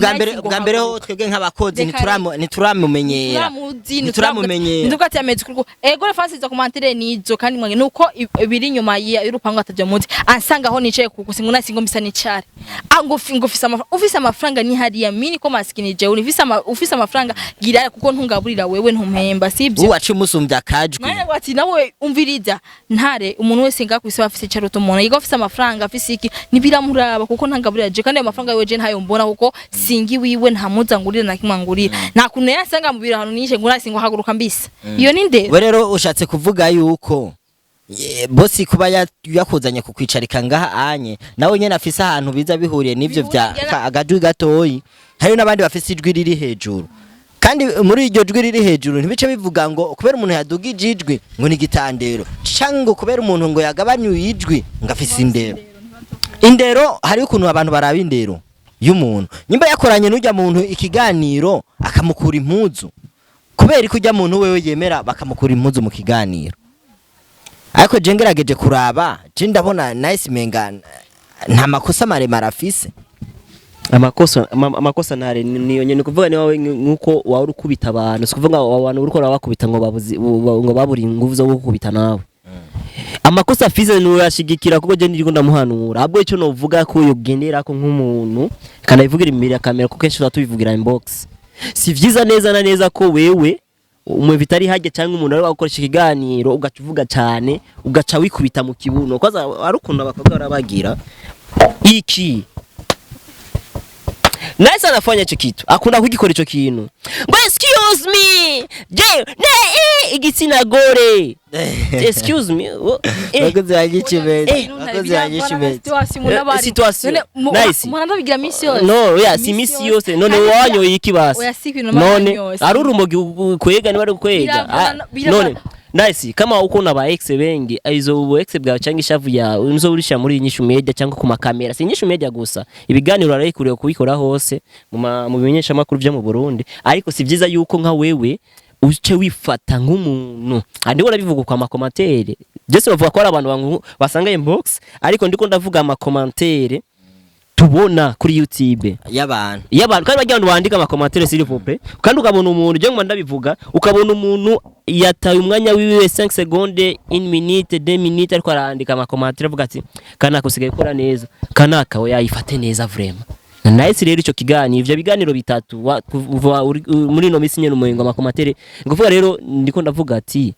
Bwa mbere Nice ngo bwa mbere ho haguruka. Twebwe nk'abakozi Reka ntituramumenyera. Ntituramuzi. Ntituramumenyera. Ntuvuga ati ameze kuko ego refansi izo commentaire nizo, kandi mwange nuko ibiri inyuma y'urupangu atavyo muzi. Ansanga aho nicaye kuko singuna singo mbisa nicare. Ango ngo ufise amafaranga, ufise amafaranga ni hariya mini ko maskini je ufise ufise amafaranga gira kuko ntungaburira wewe, ntumpemba, sibyo? Uwacu umusumbya akajwi. Mwanya ati nawe umviriza ntare, umuntu wese nga kwisi afise icaruto, umuntu yiga afise amafaranga afise iki nibiramuraba kuko ntangaburira je, kandi ayo mafaranga yiwe je ntayo mbona kuko singi wiwe ntamuza ngurira na kimwe ngurira, nta kuntu yasanga mu biro ahantu nishe ngo nasi ngo haguruka mbisa, iyo ni ndero. We rero ushatse kuvuga yuko bosi kuba yakuzanye kukwicarika ngaha anye nawe nyene afise ahantu biza bihuriye n'ivyo vya Bihuriye agajwi gatoyi, hariyo n'abandi bafise ijwi riri hejuru, kandi muri iryo jwi riri hejuru ntibice bivuga ngo kubera umuntu yadugije ijwi ngo ni igitandero, canke ngo kubera umuntu ngo yagabanyuye ijwi ngo afise indero. Indero, hariyo ukuntu abantu baraba indero y'umuntu. Nyimba yakoranye n'ujya muntu ikiganiro akamukura impuzu, kubera ko ujya muntu wewe yemera bakamukura impuzu mu kiganiro, ariko je ngerageje kuraba, je ndabona Nice menga nta makosa maremare afise. Amakosa ntare niyo nyene kuvuga ni wawe nkuko wawe urukubita abantu, si kuvuga ngo abantu uriko urabakubita ngo babuzi ngo baburi inguvu zo gukubita nawe. Amakosa afise nurashigikira kuko je ndiriko ndamuhanura, ahubwo ico novuga ko yogendera ko nk'umuntu kanabivugira imbere ya kamera, kuko kenshi tuba tubivugira inbox, si vyiza neza na neza ko wewe umwe bitari hajya cyangwa umuntu ari gukoresha ikiganiro ugaca uvuga cyane ugaca wikubita mu kibuno. Kwanza ari ukuntu abakobwa barabagira iki. Nice anafanya hicho kitu, akunda kugikora ico kintu ngo excuse me je ne igitsina gore, excuse me Bakozi ba Nyishimezi, bakozi ba Nyishimezi. Situation. Nice. Umuntu ndabigira misi yose. No ya si misi yose, none wanyoye iki basi? Oya, si ibintu none yose. ari urumogi kwega niba ari kwega. Biravana- biravana. None Nice, kama uko na ba ex bengi, izo ubu ex bwawe cyangwa ishavu yawe uzoburisha muri Inyishu Media cyangwa ku makamera, si Inyishu Media gusa, ibiganiro arayikuriye kubikora hose mu bimenyeshamakuru byo mu Burundi, ariko si byiza yuko nka wewe uce wifata nk'umuntu andi urabivuga kwa ma commentaire byose bavuga ko ari abantu basanga inbox, ariko ndiko ndavuga ama commentaire tubona kuri YouTube y'abantu. Iyo abantu kandi bajya abantu bandika ama commentaire, s'il vous plaît, kandi ukabona umuntu je nguma ndabivuga, ukabona umuntu yataye umwanya wiwe 5 secondes, 1 minute, 2 minutes, ariko arandika ama commentaire avuga ati kanaka usigaye ukora neza, kanaka we yayifate neza vraiment. Nice rero ico kiganiro, ivyo biganiro bitatu kuva muri no misi nyene umuhingo ama commentaire nguvuga rero ndiko ndavuga ati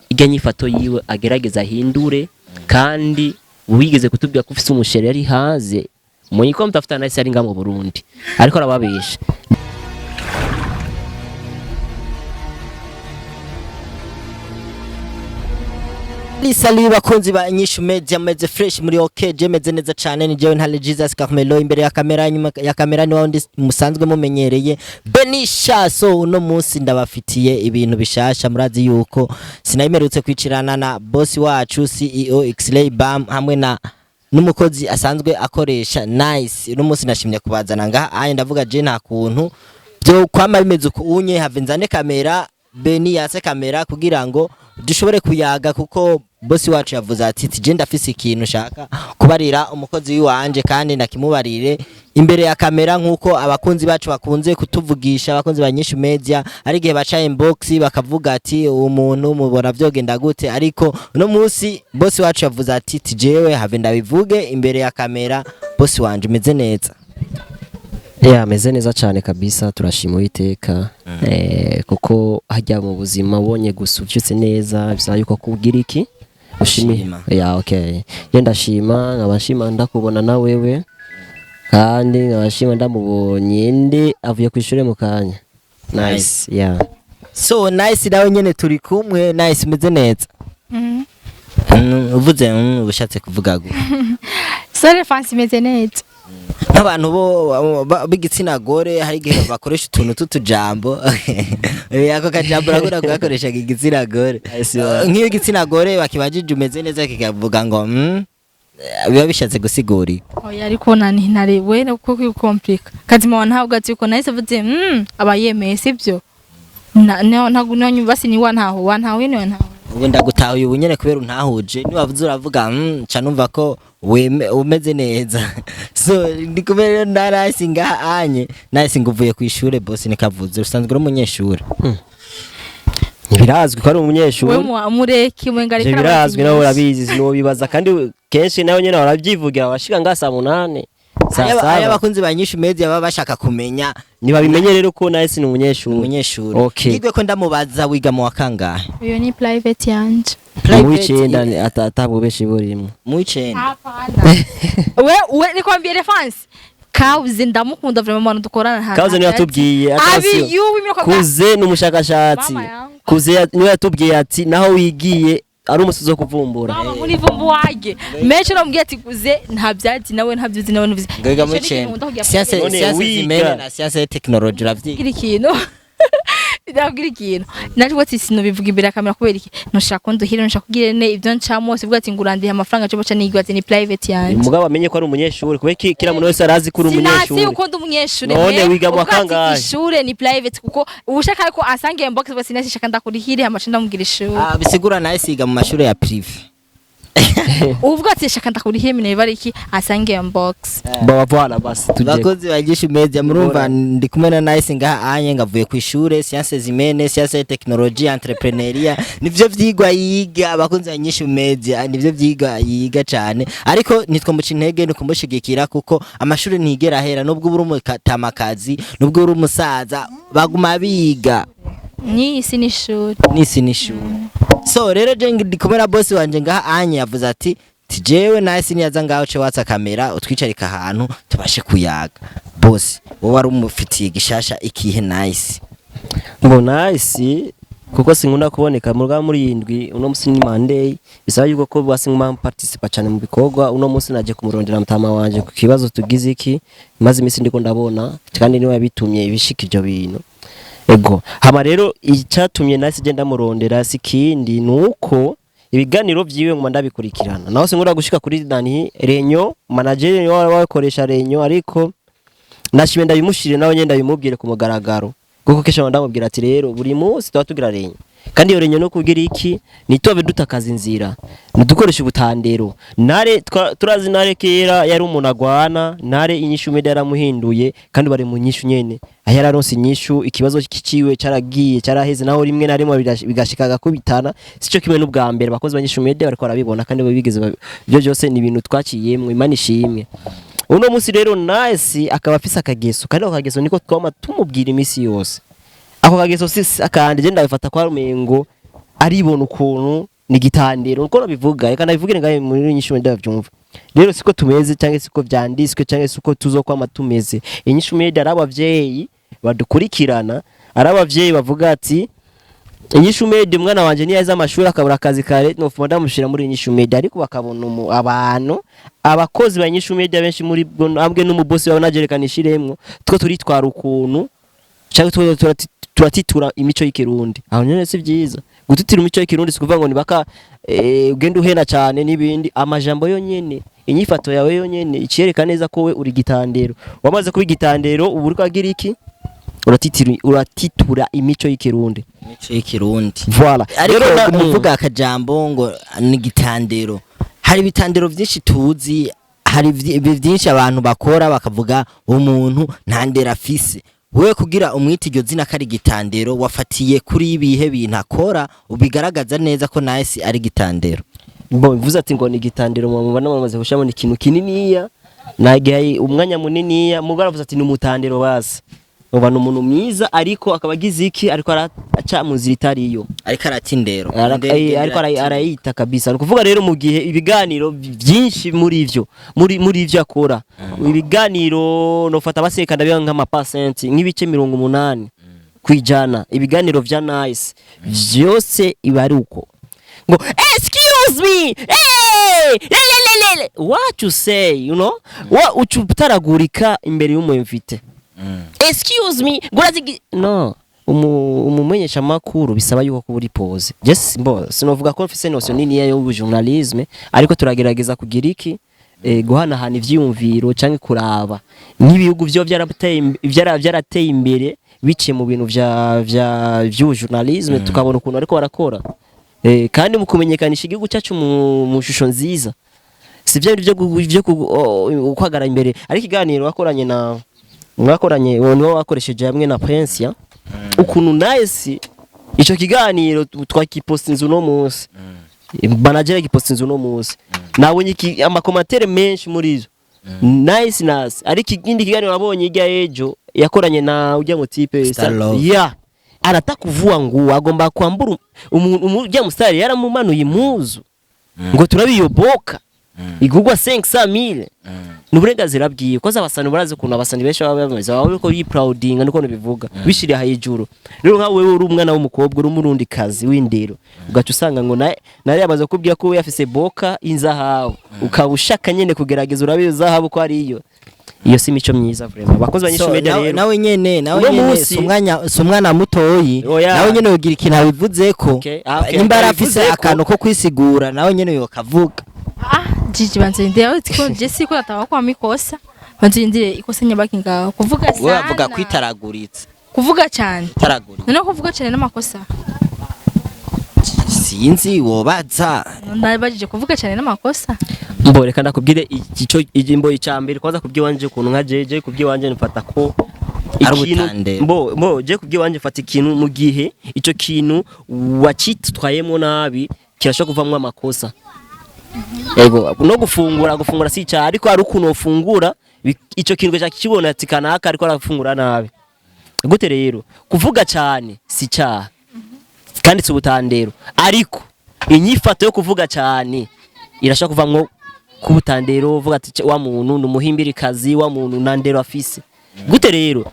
irya nyifato yiwe agerageza ahindure, kandi wigeze kutubwira ko ufise umusheri yari hanze muyiko mutafuta Nice ari nga mu Burundi ariko arababesha. Salut bakunzi ba Inyishu Media, meze fresh muri OK, je meze neza cyane, ni jewe Ntare Jesus Carmelo imbere ya kamera, nyuma ya kamera ni wandi musanzwe mumenyereye Benisha. So uno munsi ndabafitiye ibintu bishasha, murazi yuko sinayimerutse kwicirana na boss wacu CEO Xlay Bam hamwe na n'umukozi asanzwe akoresha Nice. Uno munsi nashimye kubazana ngaha anye, ndavuga je nta kuntu byo kwama bimeze uku unye, have nzane kamera, Beni yase kamera kugira ngo dushobore kuyaga, kuko bosi wacu yavuze ati je ndafise ikintu shaka kubarira umukozi wiwanje kandi ndakimubarire imbere ya kamera, nkuko abakunzi bacu bakunze kutuvugisha, abakunzi ba Nyishu Media ari igihe baca inbox bakavuga ati uwo muntu mubona vyogenda gute, ariko uno munsi bosi wacu yavuze ati jewe have ndabivuge imbere ya kamera. Bosi wanje, umeze neza? Ya, ameze neza cyane kabisa, turashima Uwiteka kuko hajya mu buzima ubonye gusa uvyutse neza bisaba yuko kubwira iki ushimi. Ushima. Ya, okay, je ndashima, nkaba nshima ndakubona na wewe, kandi nkaba nshima ndamubonye ndi avuye ku ishure mu kanya. Nice, yeah. So Nice nawe nyene turi kumwe. Nice, umeze neza? Uvuze ushatse kuvuga gute? Sore fansi imeze neza. Nk'abantu bo b'igitsina gore hari igihe bakoresha utuntu tw'utujambo. Ako kajambo urakunda kugakoresha igitsina gore. Nk'iyo igitsina gore bakibajije umeze neza kikavuga ngo biba bishatse gusigura iki? Oya, ariko nani ntare we kuko kwikomplika kazima wa ntabwo azi yuko nahise avuze aba yemeye, sibyo? Na ntabwo basi ni wa ntaho wa ntaho ni wa ntaho. Ubu ndagutahuye ubu nyene kubera untahuje, niwavuze uravuga ca numva ko Umeze neza. So ndi kumwe rero na Nice ngaha anye. Nice, ngo uvuye ku ishure, boss nikavuze usanzwe uri umunyeshure. Ntibirazwi ko ari umunyeshuri. We mureke mwenga. Ivyo birazwi, nawe urabizi, sinobibaza. Kandi kenshi nawe nyene barabyivugira, abashika ngaha saa 8, saa Aya 7. abakunzi ba Nyishu Media baba bashaka kumenya. Nibabimenye rero ko Nice ni umunyeshuri. Umunyeshuri. Okay. Yigwe ko ndamubaza, wiga mu wa kangahe? Uyo ni private yanje. Mu w'icenda atabubeshi burimwo. Mu w'icenda. Hapana, we nikwambie reference Kauze, ndamukunda vraiment, umuntu dukorana nta Kauze niwe yatubwiye, attention. Abi yuwi miriko. Kuze ni umushakashatsi. Mama yangu. Kuze niwe yatubwiye ati naho wigiye ari umusi zo kuvumbura. Mama muri vumbu wage menshi namubwiye ati kuze nta byatsi nawe nta byuzi nawe ntubizi. Ngo wiga mu Ico ni ikintu w'icenda. nkunda kugira. Science. None Science wiga. zimene na science technology uravyiga? Ndabwira ikintu, ndabwira ikintu naje ubwo ati sinobivuga imbere ya kamera kubera iki? Ntushaka ko nduhira, ntushaka kugira ne ibyo ncamo, sivuga ati ngurandiye amafaranga cyo baca nigwa ati ni private yanje. Mugabo amenye ko ari umunyeshuri kubera ki kila muntu wese arazi ko uri Sinasi umunyeshuri. uko ndi umunyeshuri. None Me, wiga mu uvuga ati kangahe? Ishure ni private kuko ushaka ko asangiye inbox bose sinasi shaka ndakurihire amaca ndamubwira ishure. Ah, bisigura Nice yiga mu mashuri ya privé. Uvuga ati shaka ndakurihire mine bari iki asangiye inbox. Ba voilà, basi tuje. Bakozi ba Nyishu Media, murumva ndi kumwe na Nice ngaha anye, ngavuye ku ishure, sciences humaines, science technology, entrepreneuriat, nivyo vyigwa yiga. Abakunzi ba Nyishu Media, nivyo vyigwa yiga cane, ariko nitwo muca intege ni kumushigikira kuko amashuri ntigera ahera, nubwo uri umutamakazi, nubwo uri umusaza, baguma biga. Ni isi ni ishuri. Nisi n'ishuri. So rero je ndi kumwe na boss wanje ngaha anye, yavuze ati tijewe Nice niyaza ngaho ce watsa kamera utwicarika ahantu tubashe kuyaga. Boss, wowe wari umufitiye gishasha ikihe Nice? Ngo Nice, kuko sinkunda kuboneka mu rwa muri indwi, uno musi ni Monday, bisaba yuko ko basi nkuma participa cyane mu bikorwa. Uno musi naje kumurondera mutama wanje ku kibazo tugize iki maze imisi ndiko ndabona, kandi niwe yabitumye ibishika ivyo bintu. Ego hama rero icyatumye Nice je ndamurondera si kindi, nuko ibiganiro vyiwe nguma ndabikurikirana, naho sinkunda gushika kuri nani renyo manager niwe wakoresha renyo, ariko nashimye ndabimushire nawe nyenda ndabimubwire ku mugaragaro, kuko kesha ndamubwira ati rero buri munsi tuba tugira renyo, kandi iyo renyo no kugira iki nitobe dutakaza inzira, nidukoresha ubutandero. Nare turazi nare kera yari umuntu agwana. Nare Inyishu Media yaramuhinduye, kandi bari mu nyishu nyene aho yararonse inyishu, ikibazo kiciwe caragiye caraheze, naho rimwe na rimwe bigashika gakubitana, sico kimwe n'ubwa mbere. Abakozi ba Inyishu Media bariko barabibona kandi bo bigeze ibyo byose ni ibintu twaciyemwe, Imana ishimwe. Uno munsi rero Nice akaba afise akageso, kandi ako kageso niko twama tumubwira imisi yose. Ako kageso si akandi, je ndabifata kwa rumengo aribona ukuntu ni gitandero, uko nabivuga reka ndabivugire ngahe muri Inyishu Media bavyumva. Rero siko tumeze cyangwa siko vyanditswe cyangwa siko tuzokwama tumeze. Inyishu Media ari abavyeyi badukurikirana, ari abavyeyi bavuga ati Inyishu Media, umwana wanje niyaza amashuri akabura akazi kare nofuma ndamushira muri Inyishu Media, ariko bakabona abantu abakozi ba Inyishu Media benshi muri bwo ambwe n'umubosi wawe najerekana ishiremwo two turitwara ukuntu cyangwa two turatitura imico y'ikirundi. Aho nyene si vyiza gutitira imico y'ikirundi, si kuvuga ngo nibaka ugenda uhena cyane n'ibindi. Amajambo yonyene, inyifato yawe yonyene iciereka neza ko we uri gitandero. Wamaze kuba igitandero, ubu uriko agira iki? Uratitura imico y'ikirundi. Imico y'ikirundi. Voilà. Ariko Rero umuvuga akajambo ngo ni igitandero, hari ibitandero byinshi tuzi, hari byinshi abantu bakora bakavuga umuntu nta ndero afise. Wewe kugira umwite iryo zina ko ari igitandero, wafatiye kuri ibihe bintu akora ubigaragaza neza ko Nice ari igitandero? Bo bivuze ati ngo ni igitandero, mubona bamaze gushiramo ni ikintu kininiya nagiye umwanya muniniya, mugabo aravuze ati ni umutandero, basi uba ni umuntu mwiza, ariko akaba agize iki, ariko araca mu nzira itariyo. Ariko arata indero. Ariko arayita kabisa. Ni ukuvuga rero mu gihe ibiganiro byinshi muri ivyo muri ivyo akora, ibiganiro nofata baseka ndabiha nk'amapasenti nk'ibice 80%, ibiganiro vya Nice vyose iba ari uko ngo "Excuse me, hey, le, le, le, le, le." What you say, you know wa uca utaragurika imbere y'umu invité. "Excuse me," ngo urazigi no umumenyesha makuru bisaba yuko kuba uri posé. Yes, mbo sinovuga ko mfise notion nini yo journalisme, ariko turagerageza kugira iki guhanahana ivyiyumviro canke kuraba nk'ibihugu vyo vyarateye imbere biciye mu bintu vya vy'ujournalisme, tukabona ukuntu ariko barakora, kandi mu kumenyekanisha igihugu cyacu mu shusho nziza. Si byo byo guhagarara imbere, ariko ikiganiro wakoranye na mwakoranye uwo niwo wakoresheje hamwe na Prince ya ukuntu Nice. Ico kiganiro twakipostinze uno munsi, manager yagipostinze uno munsi, nabonye ama commentaires menshi muri izo Nice Nice. Ariko ikindi kiganiro nabonye ijya ejo yakoranye na ujya mu type Star Love. Ya arataka kuvua nguo, agomba kwambura umuntu ujya musitari yaramumanuye impuzu ngo turabiyoboka igugwa 500,000. Ni uburenganzira bwiwe, koza abasani barazi ukuntu abasani benshi baba bameze, baba bariko yiproudinga niko bivuga bishiriye hejuru. Rero nka wewe uri umwana w'umukobwa, uri umurundi kazi w'indero, ugaca usanga ngo nawe yamaze kubwira ko we yafise boka inzahabu, ukaba ushaka nyene kugerageza urabe izahabu ko ariyo. Iyo si mico myiza vraiment, abakozi ba Nyishu So, Media. nawe Rero nawe nyene nawe uno nyene si umwana mutoyi. Oya. Nawe nyene yogira ikintu abivuzeko. Okay, ah, okay. Nimba yarafise Abivuzeko. akantu ko kwisigura, nawe nyene yokavuga. Ah, Gigi, banze ndire aho tiko je siko nataka kwa mikosa, banze ndire ikosa nyabaki ngaho kuvuga sana. Wewe avuga kwitaraguritse. Kuvuga cyane. Taraguritse. None kuvuga cyane n'amakosa? Sinzi, wobaza. Ndabajije, kuvuga cyane n'amakosa? Mbo reka ndakubwire ico imbo icambere kwanza kubyiwanje, ukuntu nka jeje kubyiwanje nfata ko Ari ubutandero. Mbo je kubyiwanje mfata ikintu mu gihe ico kintu wacitwayemo nabi kirashobora kuvamwo amakosa. Ego no gufungura si icyaha, ariko hari ukuntu ufungura ico kintu cya kibona ati kanaka ariko arafungura nabi. Gute rero kuvuga cyane si icyaha kandi si ubutandero, ariko inyifato yo kuvuga cyane irashobora kuvamwo kubutandero, uvuga ati wa muntu ni umuhimbirikazi, wa muntu nta ndero afise. Gute rero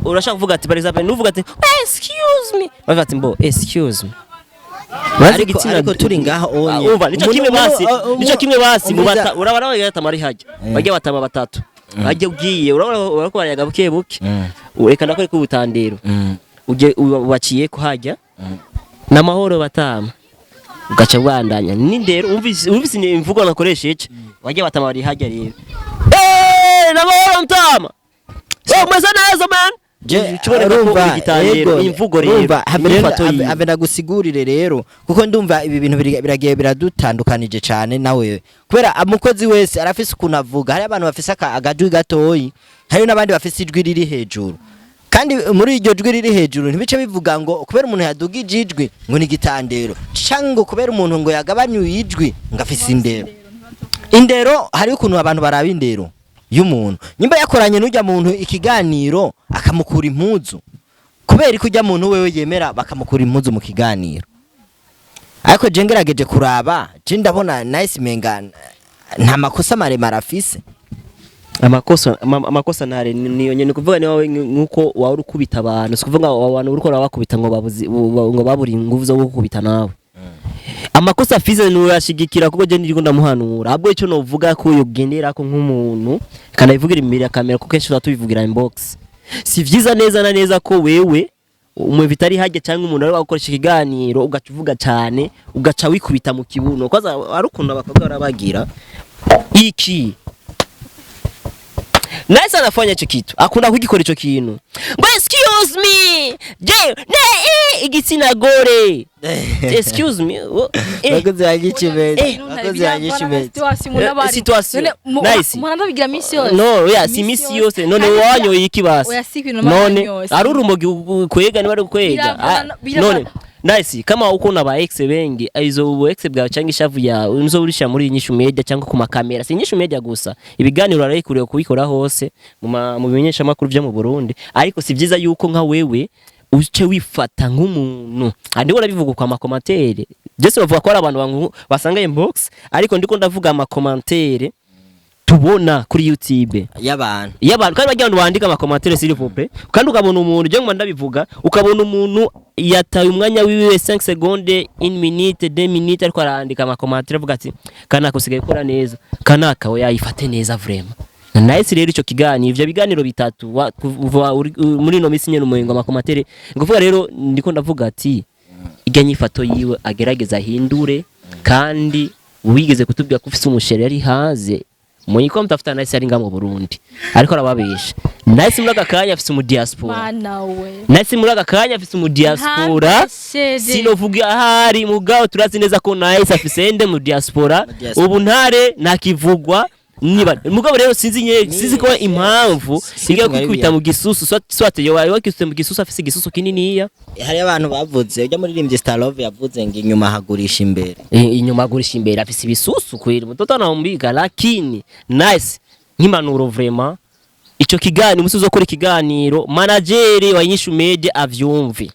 urashaka kuvuga ati, par exemple, nuvuga ati "Excuse me", bavuga ati mbo "Excuse me". Bazi Ariko turi ngaho onye. Ah, umva nico kimwe basi, nico kimwe basi mu umviza- bata urabona bagatama ari hajya bajya batama batatu bajya ugiye urabona urako barayaga buke buke. Reka ndakwereka ubutandero. Uje waciye kuhajya n'amahoro batama, ugaca bwandanya n'indero. Umvise ni imvugo nakoresheje, bajya batama bari hajya rero, eh, n'amahoro mtama, oh, umeze neza man. Ukiboneka ko Urumva, uri igitandero, yego, imvugo rero, urumva, habe rero- inyifato yiwe. Habe ndagusigurire rero, kuko ndumva ibi bintu biragiye biradutandukanije cyane nawe, kubera umukozi wese arafise ukuntu avuga. Hari abantu bafise akajwi gatoyi, hari n'abandi bafise ijwi riri hejuru, kandi muri iryo jwi riri hejuru ntibice bivuga ngo kubera umuntu yadugije ijwi ngo ni igitandero, canke ngo kubera umuntu ngo yagabanyuye ijwi ngo afise indero. Indero, hari ukuntu abantu baraba indero y'umuntu. Nimba yakoranye n'ujya muntu ikiganiro akamukura impuzu, kubera ko ujya muntu wewe yemera bakamukura impuzu mu kiganiro. Ariko je ngerageje kuraba, je ndabona Nice menga nta makosa maremare afise. Amakosa ntare niyo nyene kuvuga ni wowe nkuko wawe urukubita abantu, si kuvuga ngo abantu uriko urabakubita ngo babuzi ngo baburi inguvu zo gukubita. Nawe amakosa afise nurashigikira, kuko je ndiko ndamuhanura. Ahubwo ico novuga ko yogendera ko nk'umuntu kanabivugira imbere ya kamera, kuko kenshi tuba tubivugira inbox, si vyiza neza na neza ko wewe umwe bitari hajya cyangwa umuntu ari gukoresha ikiganiro ugaca uvuga cyane, ugaca wikubita mu kibuno. Kwaza ari ukuntu abakobwa barabagira iki. Nice anafanya hicho kitu, akunda kugikora ico kintu ngo "Excuse me", je ne igitsina gore "Excuse me", oh, eh. Bakozi ba Nyishimezi, bakozi ba Nyishimezi. Situation. Nice. Murandabigira misi yose. No, oya, si misi yose. None wanyoye iki basi? Oya, si ibintu none yose. ari urumogi kwega niba ari kwega. Biravana. None Nice, kama uko na ba ex bengi, izo ubu ex bwawe cyangwa ishavu yawe uzoburisha muri Inyishu Media cyangwa ku makamera. Si Inyishu Media gusa, ibiganiro arayikuriye kubikora hose mu bimenyesha makuru byo mu Burundi. Ariko si byiza yuko nka wewe uce wifata nk'umuntu andi ndabivuga kwa ma commentaires byose bavuga ko ari abantu basanga inbox, ariko ndiko ndavuga ama commentaires tubona kuri YouTube y'abantu. Y'abantu, kandi bagira ngo bandike ama commentaires s'il vous plaît. Kandi ukabona umuntu, je nguma ndabivuga, ukabona umuntu yataye umwanya wiwe 5 secondes, 1 minute, 2 minutes, ariko arandika ama commentaires avuga ati kanaka usigaye ukora neza, kanaka we yayifate neza vraiment. Nice rero ico kiganiro, ivyo biganiro bitatu kuva muri ino misi nyene umuhingo ama commentaires nguvuga. Rero ndiko ndavuga ati irya nyifato yiwe agerageza ahindure, kandi wigeze kutubwira ko ufise umusheri yari hanze. Muyiko mutafuta Nice ari nga mu Burundi, ariko arababesha. Nice muri aka kanya afise umu diaspora. Mana we. Nice muri aka kanya afise umu diaspora. Ntambeshere. Sinovuga ahari, mugabo turazi neza ko Nice afise ende mu diaspora. Mu diaspora. Ubu ntare ntakivugwa niba, mugabo rero sinzi nye, sinzi ko impamvu Si- igiye si- kwikubita mu gisusu, soit yo wakisute mu gisusu, afise igisusu kininiya. Hari abantu bavuze, ujya muririmbyi Starlove yavuze ngo inyuma hagurisha imbere. Inyuma agurisha imbere, afise ibisusu kweli, mtoto anaumbika. Lakini Nice, nk'impanuro vraiment, ico kiganiro, umusi uzokora ikiganiro, manager wa Inyishu Media avyumve,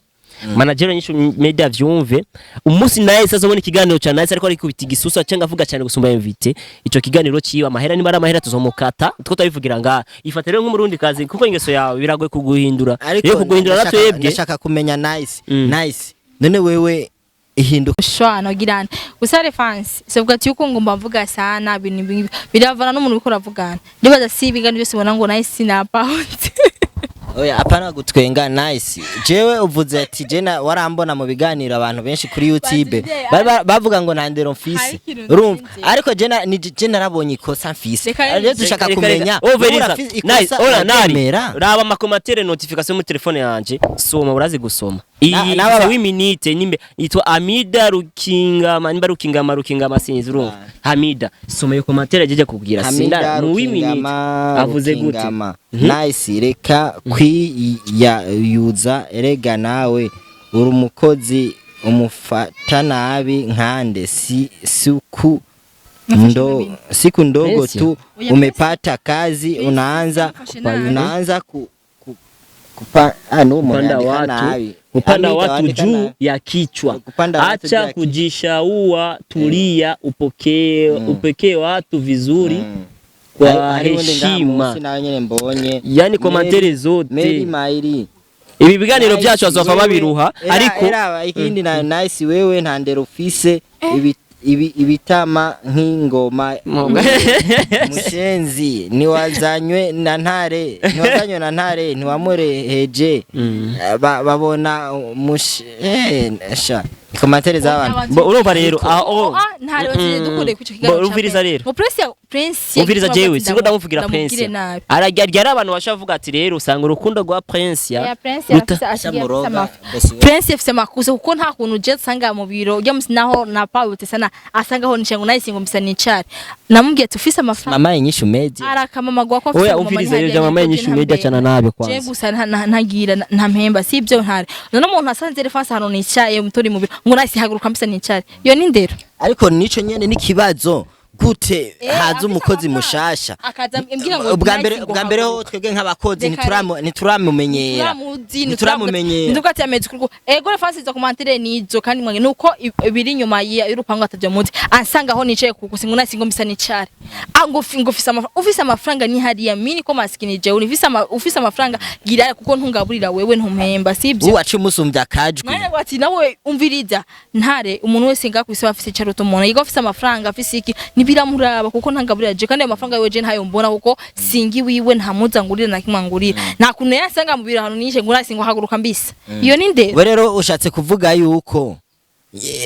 manager wa Inyishu Media avyumve. Umunsi Nice azobona ikiganiro ca Nice ariko arikubita igisusu cyangwa avuga cyane gusumba invité, ico kiganiro ciwe, amahera niba ari amahera tuzomukata, two tabivugira ngaha. Ifate rero nk'umurundi kazi, kuko ingeso yawe biragoye kuguhindura, rero kuguhindura na twebwe. Ndashaka kumenya Nice. Nice, none wewe ihinduka Shwana girana gusa reference sevuga ati yuko ngomba mvuga sana ibintu biravana n'umuntu uriko uravugana. Ndibaza si ibiganiro byose ubona ngo Nice na pound. Oya, apana gutwenga. Nice, jewe uvuze ati je warambona mu biganiro, abantu benshi kuri YouTube Bazivye, bari bavuga ngo nta ndero mfise. Hari ikintu Urumva? nzinze. Ariko je je narabonye ikosa mfise. Reka. Rero dushaka Reka, kumenya reka. Oh, Veriza. urafise Nice. ikosa, Ora nari. uraryemera? Raba amakomantere, notification muri telefone yanje. Soma, urazi gusoma. Iyi N'aba- w'iminite nimbe yitwa Amida Rukingama, nimba Rukingama, Rukingama, sinzi, urumva. Hamida, soma iyo commentaire ajeje kubwira. Hamida Sinda mu w'iminite Rukingama, avuze gute? Rukingama. Nice, reka kwiyayuza erega, nawe uri umukozi, umufata nabi nkande si siku ndo siku ndogo Prince. tu Oya, umepata kazi unaanza Nafashe nabi. unaanza ku, ku, kupa, ah, no, Kupanda umeandika watu, nabi. kupanda Hamida, watu andika juu nabi. ya kichwa. Kupanda watu juu ya Acha kichwa. kujishaua, tulia, upokee upokee watu vizuri kwa Hari undi ngaha heshima. munsi nawe nyene mbonye. Yani commentaire zote. Mary Mairi. Ibi biganiro byacu Nice, bazova wewe- babiruha, ariko era ikindi na Nice, wewe nta ndero ufise, ibitama nk'ingoma, mushenzi, niwazanywe na ntare, niwazanywe na ntare, ntiwamureheje. Babona sha commentaire z'abantu. Bo, urumva rero aho Ah, ntare bagiye dukure ku ico Bo, kiganiro. umviriza rero. Mu Prince, Prince. Umviriza, jewe siko ndamuvugira Ndamubwire Prince. nabi. Arajya ari abantu bashaka kuvuga ati rero usanga urukundo rwa Prince Ya ya Prince ruta- afise asigaye afise Muroga, amafi. bosi we. Prince afise amakusa, kuko nta kuntu je asanga mu biro ujya musi naho na pawute sana asanga ho nishengo nayo singo mbisa nicare. Namubwiye ati ufise amafaranga. Mama Inyishu Media. Arakamamagwa ko afise Oya, mama umviriza rero, ntihariya mama nyine Inyishu Media ntambere. cyana nabi Je kwanza. gusa ntagira ntampemba, si ibyo ntare. None umuntu asanze reference ahantu nicaye mutori mu biro ngo nahise haguruka mbisa nicare, iyo ni ndero? Ariko nico nyene n'ikibazo, gute haza afise umukozi amafaranga. mushasha Akaza ambwira ngo ubwa mbere nahise ngo ubwa mbere ho haguruka. twebwe nk'abakozi Reka ntituramumenyera. Ntituramuzi. Ntituramumenyera. Nituvuga ati ameze kuko ego reference izo commentaire nizo kandi mwange nuko ibiri inyuma y'urupangu atajya muzi ansanga aho nicaye kuko singo nasi ngo mbisa nicare. Ah, ngo ngo ufise amafaranga, ufise amafaranga ni hariya mini ko maskini je ufise ufise amafaranga gira kuko ntungaburira wewe, ntumpemba, sibyo? Ubu waciye umusumbya akajwi. Nane ati nawe umviriza ntare, umuntu wese ngakwise kwisi afise icaruto, umuntu yiga afise amafaranga afise iki nibiramuraba kuko ntangaburira je, kandi ayo mafaranga yiwe je ntayo mbona kuko singi wiwe, ntamuza ngurira na kimwe ngurira, nta kuntu yasanga mu biro ahantu nishe ngo nasi ngo haguruka mbisa, iyo ni ndero? We rero ushatse kuvuga yuko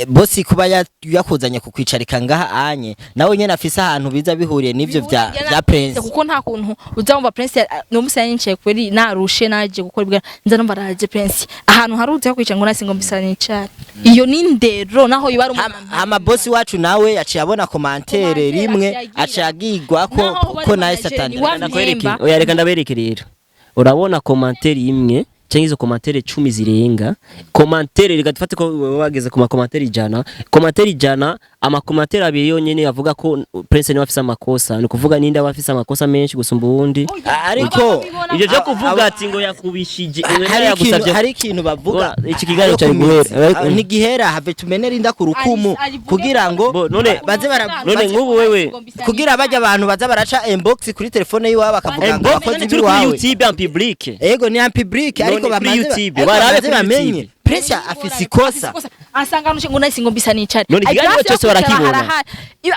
bosi kuba yakuzanye kukwicarika ngaha anye nawe nyene afise ahantu biza bihuriye n'ivyo vya Prince. Kuko nta kuntu uzamva Prince no musa yincaye kweri narushe naje gukora ibwa nza numva araje Prince ahantu haruze ho kwicara ngo nasi ngo mbisa nicare, iyo ni ndero naho yoba ari umuntu. Hama bosi wacu nawe yaciye abona commentaire Commentaire rimwe aciye agira. aciye agigwa ko Naho ko bari Nice manager, atandira. ni wa- Ndakwereke. Mpemba. Oya, reka ndabereke rero. Urabona commentaire imwe cyangwa izo commentaire 10 zirenga commentaire, reka dufate ko wageze ku makomantere 100, commentaire 100, amakomantere abiri yonyene avuga ko Prince niwe afise amakosa, ni kuvuga ninde aba afise amakosa menshi gusumba uwundi. Ariko Ibyo byo kuvuga ati ngo yakubishije hari ikintu yagusabye hari ikintu bavuga. Ora, iki kiganiro hariyo cyari ku mitsi. guhera. Ah, ntigihera, have tumenere inda ku rukumu kugira ngo Bo, none baze bara none nk'ubu wewe kugira bajya abantu baza baraca inbox kuri telefone yiwawe bakavuga ngo Inbox abakozi turi kuri biwawe. YouTube en public. Ego, ni en public, ariko None kuri bamaze YouTube, ariko barabe bamaze kuri bamenye YouTube. Prince afise ikosa. Asanga nushe ngo nahise ngo mbisa nicare. None ikiganiro cyose barakibona.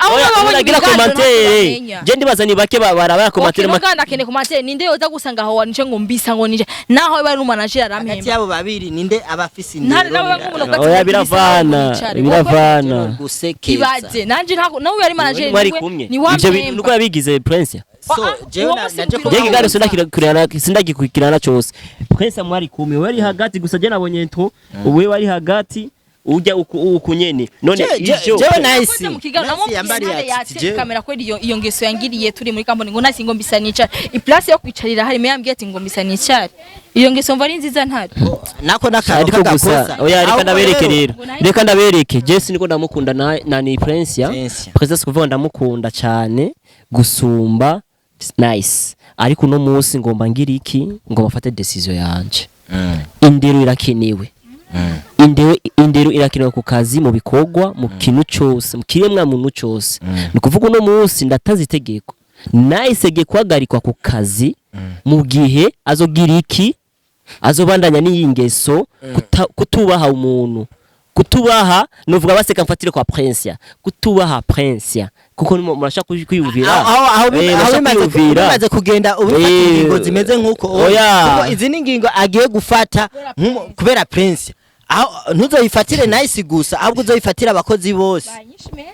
Aho Oya, babonye uragira ibiganiro commentaire. ntabwo. Je ndibaza ni bake barabara commentaire. Okay, noganda akeneye commentaire, ninde yoza gusanga aho wanice ngo mbisa ngo nije naho bari n'umanager Hagati arampemba. y'abo babiri ninde aba afise Ntare indero? nawe nk'umuntu Oya, biravana, biravana. Gusekeza. Ibaze nanje ntabwo nawe yari manager. Mwari niwe kumwe ni ivyo bintu nuko yabigize Prince. So Ah, jewe uwo musi naje mbwira Je kiganiro Uwo sindagikurikirana cyose. Prince mwari kumwe, wari hagati gusa, je nabonye nto wewe wari hagati ujya uku nyene none ivyo Jewe nice. Nakoze mu kiganiro Nice namubwiye yambariye intare ati yatse jewe kamera kweli iyo ngeso yangiriye turi muri company ngo nasi ngo mbisa nicare, iplace yo kwicarira hari yambwiye ati ngo mbisa nicare, iyo ngeso mva ari nziza ntare. Nako n'akantu Ariko gusa k'agakosa. oya, reka Ahubwo ndabereke rero, rero, reka ndabereke, je siniko ndamukunda na ni Prince ya Prince. Prince, kuvuga ndamukunda cyane gusumba Nice, ariko uno munsi ngomba ngira iki, ngomba mfate decision yanje. Indero irakenewe, indero irakenewe ku kazi, mu bikorwa, mu kintu cyose, mu kiremwa muntu cyose. Ni ukuvuga uno munsi ndataza itegeko, Nice ge guhagarikwa ku kazi mu gihe azogira iki, azobandanya n'iyi ngeso kutubaha umuntu, kutubaha nuvuga baseka mfatire kwa Prince, kutubaha Prince, kuko murashaka kwiyumvira. Aho Eh, aho murashaka bimaze kwiyumvira. bimaze kugenda ubifata ingingo zimeze nk'uko Oya. kuko izi ni ingingo agiye gufata kubera Prince, aho ntuzoyifatire Nice gusa, ahubwo uzoyifatire abakozi bose. Banyinshi meza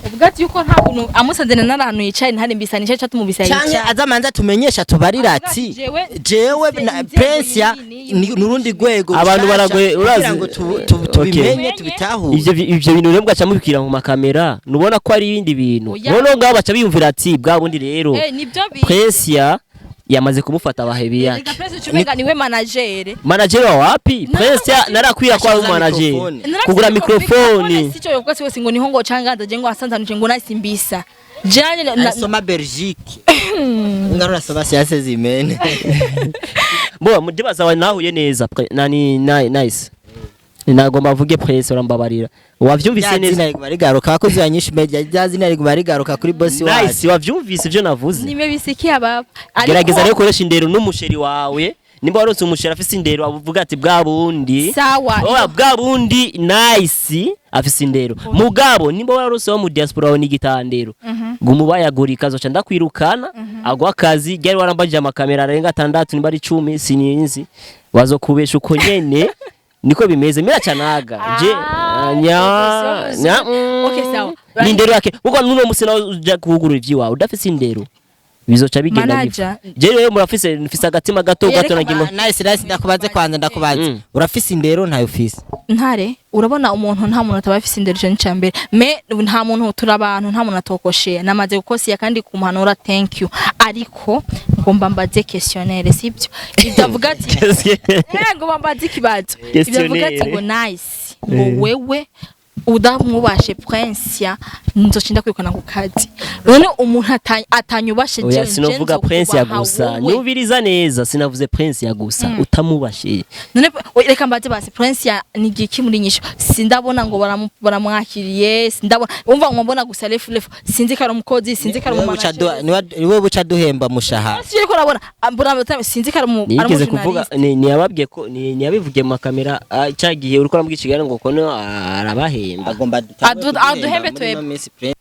uvuga ati yuko nta kuntu amusanze na narahantu yicaye ntare mbisa nicaye catumubisa Canke yicaye. azamanza tumenyesha tubarira ati Jewe- jewe na inzego Prince ya iyi ni nurundi rwego Abantu rushasha baragoye, urazi- kugira ngo Okay. tubimenye tubitahure. Ivyo bintu rero mugaca mubikira mu makamera, nubona ko ari ibindi bintu. Oya. Noneho ngaho baca biyumvira ati bwa bundi rero Nibyo bi Prince yamaze kumufata abahebi Reka yake. Prince ucumenga niwe manager. Manager wa wapi? Prince narakwira kwa Ashize manager microphone. Kugura microphone. Sico yovuga si wese ngo niho ngo canganza je ngo asanzanuje ngo nasi mbisa janye na Asoma Belgique ngaro nasoma sciences humaines. Bo mudibaza wa nahuye neza nani Nice, nagomba mvuge Prince, urambabarira, wavyumvise Rya neza. zina riguma rigaruka, abakozi ba Nyinshi Media, rya zina riguma rigaruka kuri boss wacu. Nice, wavyumvise ivyo navuze. Nimebisikia baba. Ariko- Gerageza rero ukoresha indero n'umusheri wawe, nimba waronse umusheri afise indero avuga ati bwa bundi Sawa. Oya, bwa bundi Nice afise indero, mugabo nimba waronse wo mu diaspora wawe n'igitandero gumubayagurika azoca ndakwirukana agwa akazi ryari warambajije amakamera arenga atandatu nimba ari 10 sininzi bazokubesha uko nyene niko bimeze miracanaga je. Ah, Nya okay, nya. Okay, sawa. Ni indero yake kuko nuno musi nawe uja kuhugurura ivy'iwawe udafise indero bizoca bigenda Manager. bifa. Je rero murafise, mfise agatima gato Oya, gato reka nagingo. Nice, Nice, ndakubaze kwanza, ndakubaze. Urafise indero, ntayo ufise? Ntare, urabona umuntu, nta muntu ataba afise indero, ico ni mbere me nta muntu, turi abantu, nta muntu atokosheye, namaze gukosiya kandi kumpanura, thank you, ariko ngomba mbaze questionnaire, sibyo ibyo avuga ati ngomba mbaze ikibazo, ibyo avuga ati ngo Nice ngo wewe udamwubashe Prince nzocinda kwirukana ku kazi, none umuntu atanyubashe Oya, jewe sinovuga nje Prince ya nzokubaha gusa. wowe. Nyumviriza neza, sinavuze Prince ya gusa utamubashe. None oya, reka mbaze basi, Prince ya ni igiki muri nyisho? Sindabona ngo baramwakiriye, sindabona, umva ngo mbona gusa refu refu, sinzi ko ari umukozi, sinzi ko ari Niwe buca umumanager. niwe buca duhemba mushahara. Sinzi ko arabona mbona sinzi ko ari umu ari Nigeze kuvuga umujournaliste. Niyababwiye ko niyabivugiye mu makamera cya gihe uriko urambwira ikiganiro ngo kono arabahemba. Agomba Aduhembe twebwe. twebwe.